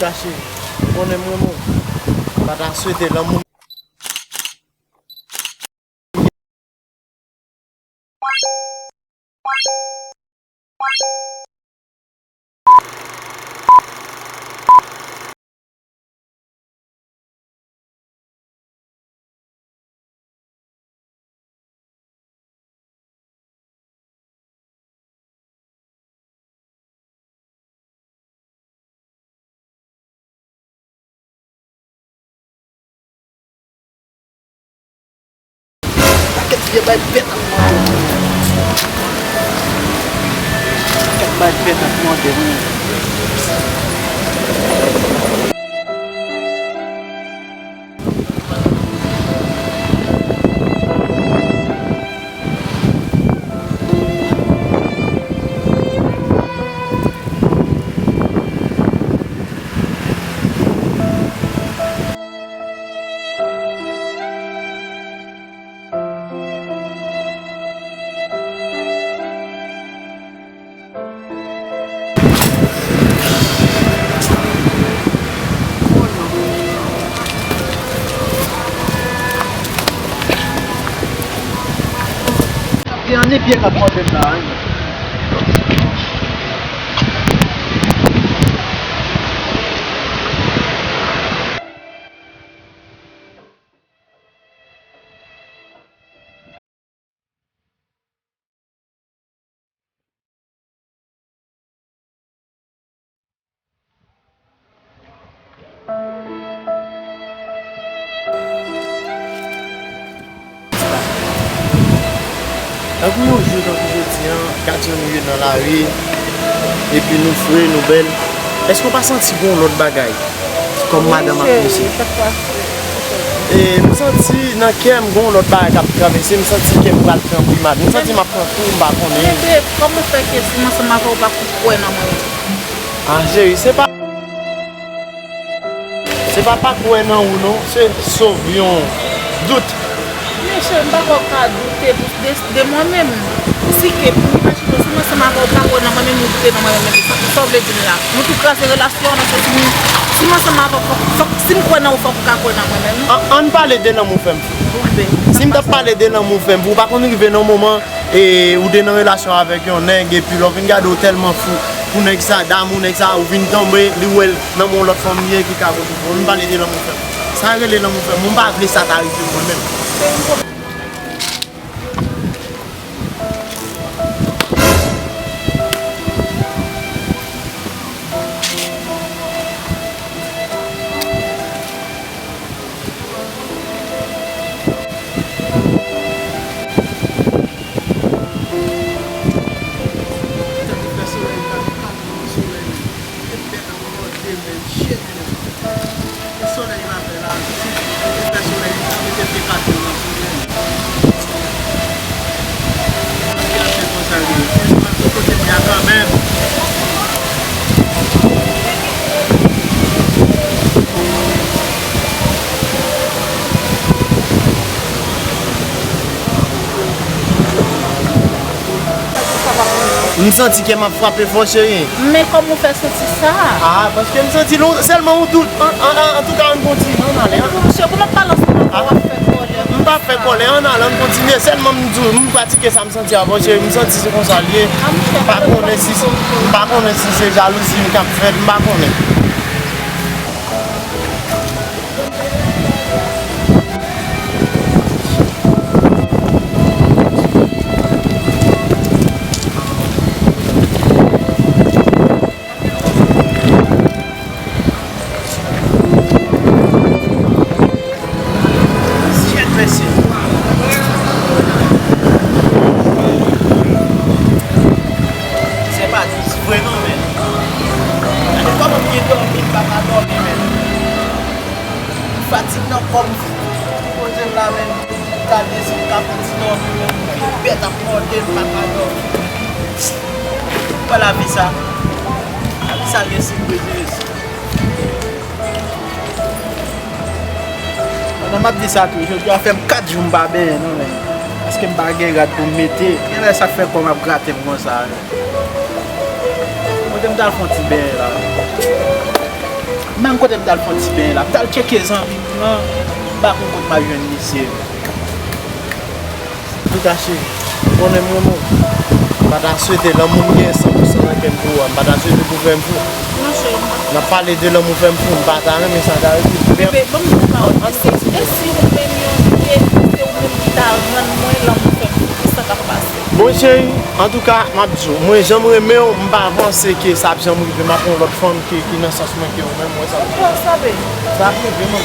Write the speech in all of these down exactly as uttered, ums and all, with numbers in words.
Kache, ou konnen m renmen w. M pa ta swete lanmou. Pakèt vye bay bèt ap mande moun. Pakèt bay bèt ap mande moun. Gen anyen pye k ap mòde m la, wi. Tankou yon jou tankou jodi a, gad jan nou ye nan lari, epi nou fre, nou bèl. Èske w pa santi gen yon lòt bagay? Kòm madanm ak mesye. E m santi nan kè m gen yon lòt bagay k ap travèse, m santi kè m pral pran primad. M santi m ap pran kou, m pa konnen. Bebe, kòman fè ke si m ansanm avè w pa kwè nan mwen menm? Ah, cheri, se pa, se pa pa kwè nan ou non, se sove yon dout. Men cheri, m pa kwè w ka doute de, de mwen menm. Si ke, pou imajine w, si m ansanm avè w pa kwè nan mwen menm, ou doute nan mwen menm, sa, sa w vle di m la? Nou tou kraze relasyon an nan sans si m, si m ansanm avè w, fòk, fòk, si m kwè nan ou, fòk ou ka kwè nan mwen menm. An, ann pale de lanmou fè m fou. Si m t ap pale de lanmou fè m fou, ou pa konn rive nan moman, e, ou te nan relasyon avèk yon nèg, epi lè w vin gade w tèlman fou pou nèg sa, damou nèg sa, ou vin tonbe, li wè l nan men yon lòt fanm li ye ki ka pote pou ou. Ann pale de lanmou fè m fou. Sa rele lanmou fè m fou, m pa vle sa ta rive mwen menm. Tankou fè solèy la, tankou solèy. E bèt ankò demen, shit, man. E solèy la fè la, si e fè solèy, sa mete pye pa tou nan solèy. Gade konsa l ye. Fè nou al sou kote m ye a kanmenm. M santi kè m ap frape fò, cheri. Men kòman w fè santi sa? Ah, paske m santi lon-, sèlman ou dout. An, an, an, antouka, ann kontinye, ann ale, an. Monchè, kòman w ap pale ansanm avè w, w ap fè kòlè? M pa fè kòlè, ann ale, ann kontinye. Sèlman m di w, m pratike sa m santi avè w, cheri. M santi se konsa l ye. Ah, monchè, m pa konnen si, m pa konnen si se jalouzi m k ap fèt, m pa konnen. Shit, mesye. Se pa dis vre non, men. Gade kòman m gen dòmi, m pa ka dòmi, men. Fatig nan kò m poze m la, men. Gade si m ka fè ti dòmi, men. Vye bèt ap mòde m, m pa ka dòmi. Wè lavi sa. Lavi sa gen sipriz, mesye. Pandan m ap di sa tou, jodi a fè m kat jou m pa benyen non, men. Paske m pa gen rad pou m mete. Genlè sa k fè kò m ap grate m konsa, men. Kote m t al fè yon ti benyen la. M pa konn kote m t al fè yon ti benyen la. M t al tcheke zanmi m nan. M pa konn kot m ap jwenn misye. Antouka, cheri, ou konnen m renmen w. M pa ta swete lanmou m gen san pou san nan kè m pou ou a, m pa ta swete pou fè m fou. Non, cheri, m pa. N ap pale de lanmou fè m fou, m pa ta renmen sa, ta rete. Bebe, ban m di w yon pawòl. E si, e si ou menm yon lide, e si se ou menm ki ta rann mwen lanmou fè m fou, kisa k ap pase? Bon, cheri, antouka, m ap di w, mwen, jan m renmen w, m pa panse ke sa ap janm rive. M ap yon lòt fanm ki, ki nan sans mwen ke ou menm, mwen sa. Sa ap rive, man.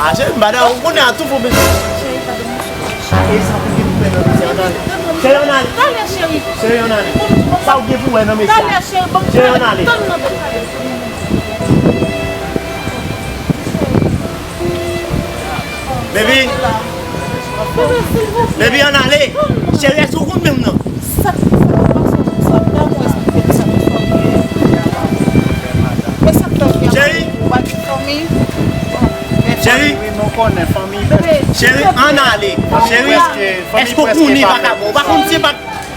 Aje, madanm, ou konnen a tou fò bezwen. Cheri, ann ale. Cheri, ann ale. Cheri, ann ale. Sa w gen pou wè nan mesye a? Cheri, ann ale. Baby. Baby, ann ale. Cheri, èske w konn menm nan? Sa k, sa k pase? Sa k pase? Cheri. Cheri. Cheri, ann ale. Cheri, èske w konnen vakabon? Ou pa konn se pa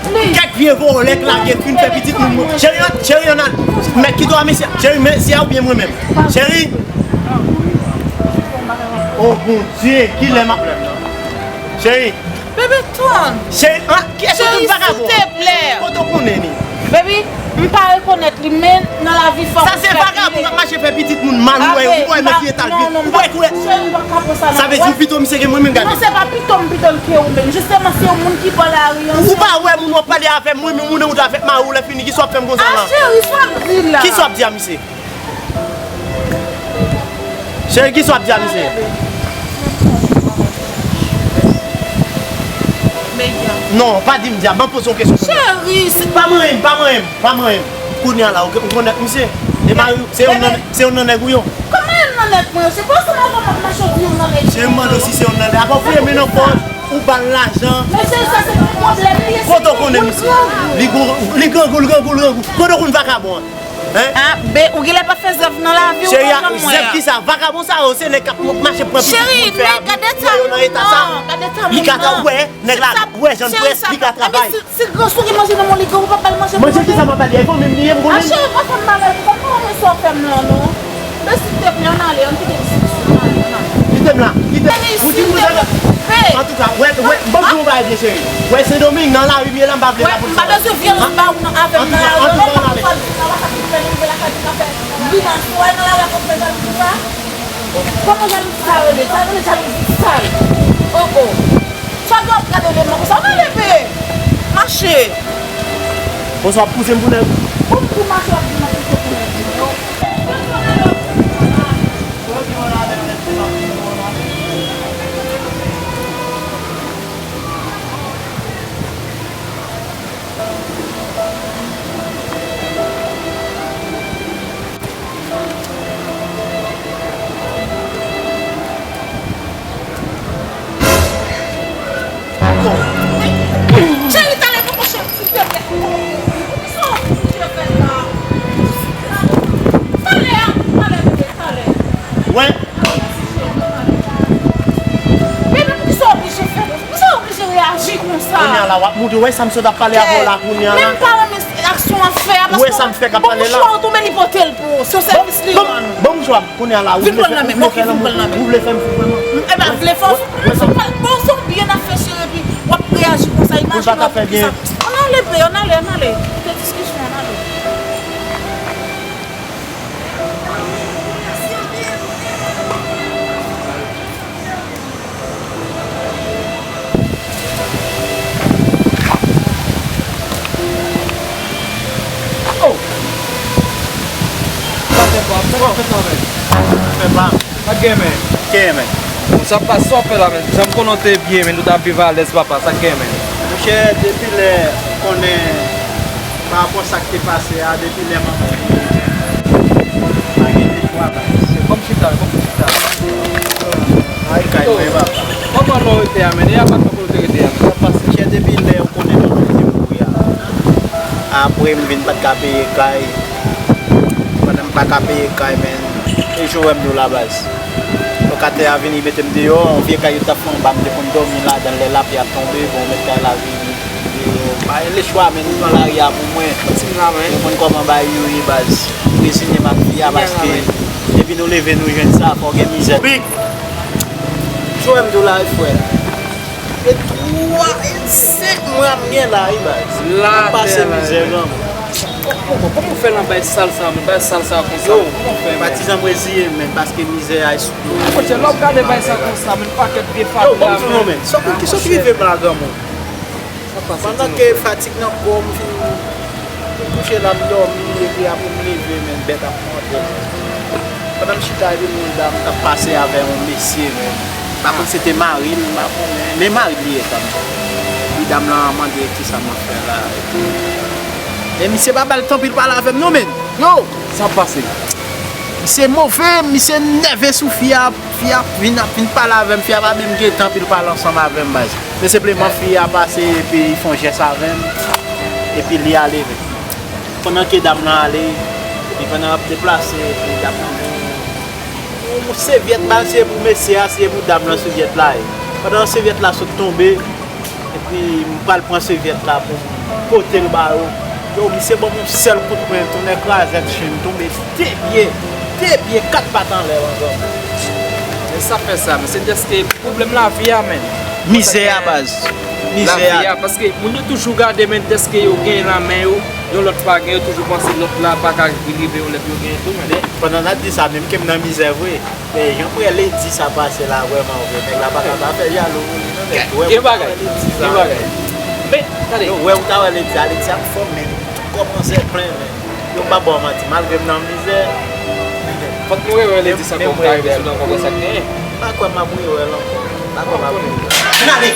kèk vye vòlè k lage k vin fè pitit moun. Cheri, ann, cheri, ann ale. Mèt kite w a mesye a. Cheri, mesye a oubyen mwen menm? Cheri. O Bondye, kilè m ap. Cheri. Bebe, tann. Cheri, an, èske w konn vakabon? Cheri, silteplè. Kote w konnen li? Baby, m pa rekonèt li, men nan lavi fòk ou fè. Sa se vakabon k ap mache fè pitit moun mal, ou wè, ou wè nan ki eta l ye. Ou wè koulè. Cheri, m pa ka pran sa nan. Sa vle di w pito misye ke mwen menm, gade. Non, se pa pito m pito l ke ou menm. Jisteman, se yon moun ki bò lari an. Ou pa wè moun w ap pale avè m, mwen menm moun ou t avèk mari w, lè fini, kisa w ap fè m konsa la? A, cheri, sa w ap di la? Kisa w ap di a misye? Cheri, kisa w ap di a misye? Non, pa di m di a, ban m poze yon kesyon. Cheri, se pa manyen m, pa manyen m, pa manyen m. Kounye a la, ou, ou konèt misye? E mari, se yon nan, se yon nan nèg ou yo? Kòman yon nan nèg mwen yo? Se pa ansanm avè w m ap mache w di yon nan nèg. Cheri, m mande w si se yon nan nèg. Apa w fouye men nan pòch, ou ba l lajan. Men cheri, sa se pa pwoblèm li ye. Kote w konnen misye? Li grangou, li grangou, li grangou, li grangou. Kote w konn vakabon an? Hein? Ah, be, ou genlè pa fè zèv nan lavi w. Cheri, a, zèv kisa? Vakabon sa yo, se nèg k ap mache pran pitit moun fè abitye yo nan eta sa. Cheri, nèg, gade eta m nan, gade eta m nan. Li ka ta wè, nèg la wè jan l près, li ka travay. Si, si gran sou gen manje nan men w, li gen, ou pa ba l manje pou manje. Manje kisa m ap ba li? E fanmi m li ye, m konnen. Ah, cheri, pa fè m malèz, ou pa konn sa w fè m lan, non. Men silteplè, ann ale, ann kite diskisyon, ann ale, ann ale. Kite m la, kite m. Ou di m konsa. Antouka, wè, wè, ban m di w yon bagay byen, cheri. Wè, Sendomeng, nan lari m ye la, m pa vle la pou m fè. M pa bezwen vyolans ba ou nan avè m nan lari, non, pa pou fè l di sa, pa sa ki fè nou vle la, sa ki ka fè grimas, wè, nan lari a pou fè jalouzi sa. Kòman jalouzi sa rele? Sa rele jalouzi sal. Oh, oh. Sa dwe ap gade eleman konsa. Ann ale, be. Mache. Bon, sa w ap pouse m pou nèg. Pou m pou mache, w ap di m ap pouse pou nèg. Cheri, talè non, monchè, silteplè. Poukisa w oblije fè sa? Talè, talè, bebe, talè. Wè. Bebe, poukisa w oblije fè, poukisa w oblije reyaji konsa? Kounye a la, w ap moute, wè sa m sot ap pale avè w la, kounye a la. Men m pa renmen aksyon w ap fè a, paske bon mouchwa w tonbe, li pote l pou ou, se yon sèvis li rann ou. Bon mouchwa. Kounye a la, ou vle fè m fou vrèman? Ou vle fè m fou vrèman? M, e pa vle fè w fou, men se w pa, bon, se w byen ap fè cheri, epi w ap reyaji konsa, imajine w pou kisa. Ann ale, be, ann ale, ann ale. Kite diskisyon, ann ale. Oh! Sa fè pa, sa k ap fèt la menm? Fè pa. Sa k gen men? Gen men. Bon, sa pa, sa w ap fè la menm? Jan m konnen w te byen, men nou t ap viv alèz, papa, sa k gen men? Monchè, depi lè konnen pa rapò sa k te pase a, depi lè manman m mouri, pa gen de travay. Ban m chita, ban m chita. Ay, kay mwen, papa. Kòman non rete a, men? E apatman kote w te rete a, men? Sa pase, chè, depi lè ou konnen manman m te mouri a. Apre, m vin pa t ka peye kay. Pandan m pa ka peye kay, men, e jan w wè m yo la, baz. Lokatè a vini mete m deyò, yon vye kay yo t ap fè anba, m te konn dòmi ladan l, lè lapli ap tonbe, bon, mèt kay la vini deyò. Pa gen lechwa, men, nou pran lari a pou mwen. Ou konn kòman bagay yo ye, baz. Reziye m ak vi a, paske depi nou leve, nou jwenn sa, fò gen mizè. Big! Jan w wè m yo la, wi, frè. E twa, e senk mwa m gen la, wi, baz. M pase mizè, granmoun. Kòman, kòman w fè nan bay sal sa, men bay sal sa konsa? Yo, patizan m reziye m, men, paske mizè a sou do m. Kote lè w gade bay sa konsa, men pakèt vye fatra, men. Yo, ban m di w non, men. Sa pou ki sot rive m la, granmoun? Pandan ke fatig nan kò m fin, m kouche la, m dòmi, epi apre m leve, men bèt ap mòde m. Pandan m chita epi m wè yon dam k ap pase avè yon mesye, men m pa konn si se te mari l, m pa konnen, men mari l li ye kanmenm. Epi dam lan mande kisa m ap fè la, epi, men misye pa ba l tan pou l pale avè m non, men. Yo! Sa ap pase? Misye move, misye nève sou fi a, fi a vin ap vin pale avè m, fi a pa menm gen tan pou l pale ansanm avè m, baz. Men senpleman fi a pase epi l fè yon jès avè m, epi li ale, men. Pandan ke dam lan ale, epi pandan l ap deplase, epi dam lan gen yon, yon sevyèt, baz, se pou mesye a, se pou dam lan sevyèt la ye. Pandan sevyèt la sot tonbe, epi m pral pran sevyèt la pou m pote l ba yo. Yo, misye ban m yon sèl kout pwen, tonnè krazèt, chen m tonbe de pye, de pye, kat pat anlè, manzè. Men sa fè sa, men se dèske pwoblèm lavi a, men. Mizè a, baz. Mizè a. Lavi a, paske moun yo toujou gade, men dèske yo genyen nan men yo, yon lòt pa gen, yo toujou panse lòt la pa ka rive yon lè pou yo genyen tou, men. Pandan n ap di sa, menm ke m nan mizè vre. Men jan m wè Lady sa pase la, vrèman vre, nèg la pa ka pa fè jalou pou li non, nèg. Gen bagay, gen bagay. Men, tande. Yo, wè ou ta wè Lady a, Lady a fò, men tout kò manzè plen, men. Yo, m pa ba w manti, malgre m nan mizè. Fòk nou rewè Lady sa, kòm ka rive sou nan kòm sa k genyen. M pa kwè m ap rewè l ankò. M pa kwè m ap rewè l. Ann ale.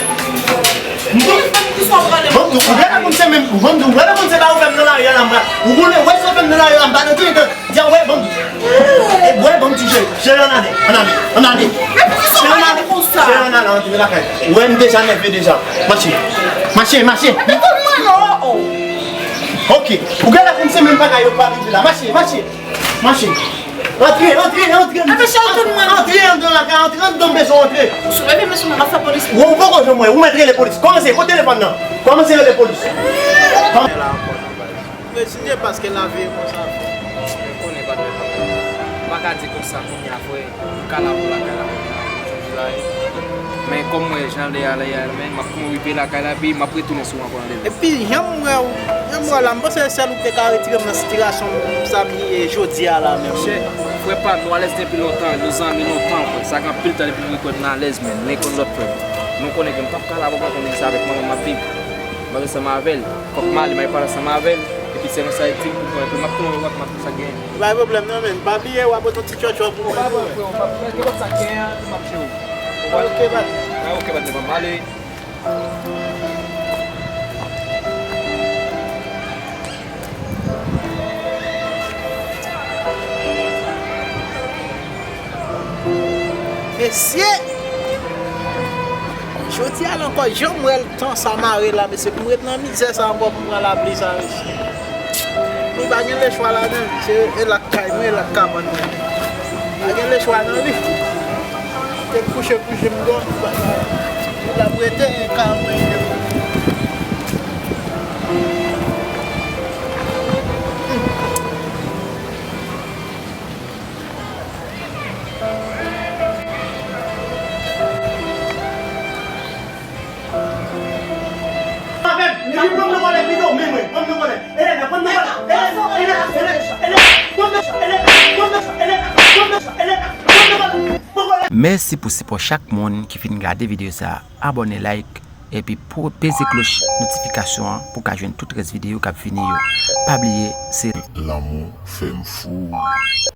Bon, ou wè la moun se menm, bon, ou wè la moun se pa ou fè m nan lari a la, m pa. Ou konnen, wè sa w fè m nan lari a la, m pa nan tout. Di a, wè, ban m. E, wè, ban m ti jere. Jere, ann ale, ann ale, ann ale. Jere, ann ale, ann ale, antre lakay. Wè, m deja nève deja. Mache, mache, mache. Ok. Ou gen lè pou m se menm bagay yo pa rive la. Mache, mache, mache. Antre, antre, antre. Antre anndan lakay, antre anndan, m bezwen antre. Ou poko janm wè, ou mèt rele polis. Kòmanse, kote telefòn nan? Kòmanse rele polis. Reziye paske lavi e konsa. Mwen konnen patnè pa mwen. M pa ka di konsa kounye a vre, m ka la pou lakay la kounye a, jodi la, men kòm mwen jan lè a la, men m ap konnen rive lakay la, epi m ap retounen sou ankò nan demen. Epi jan m wè w, jan m wè w la, m panse se sèl ou ki te ka retire m nan sitiyasyon sa m ye jodi a la menm. Monchè, frè pa m, nou alèz depi lontan, nou zanmi lontan, frè. Sa gen anpil tan depi nou rekonèt nou alèz, men, len kon lòt, frè. Nou konnen ke m p ap ka la pou m pa konnen sa avèk manman m ap viv. M ap ansanm avè l. Fòk m ale, m al pale ansanm avè l. Epi se konsa l di m pou mwen, epi m ap tounen wè w ap mande sa k genyen. Pa gen pwoblèm non, men. Pa bliye w ap pote yon ti tchòtchò pou mwen tou. Freo, m ap, kenpòt sa k genyen an, m ap cheri w. Ok, patnè. Mwen, ok, patnè, m ap ale. Mesye! Jodi a la ankò, jan m wè l tan sa mare la, mesye, pou m ret nan mizè sa ankò, pou m pran lapli sa, mesye. Li pa gen lechwa ladan, se e lakay mwen, e lakabann mwen. Pa gen lechwa nan li. Te kouche, kouche, m dòmi, bagay. L ap rete e ka mwen. Mèsi pou sipò chak moun ki fin gade videyo sa a. Abòne, like, epi po-, peze kloch notifikasyon an pou w ka jwenn tout rès videyo k ap vini yo. Pa bliye, se lanmou fè m fou.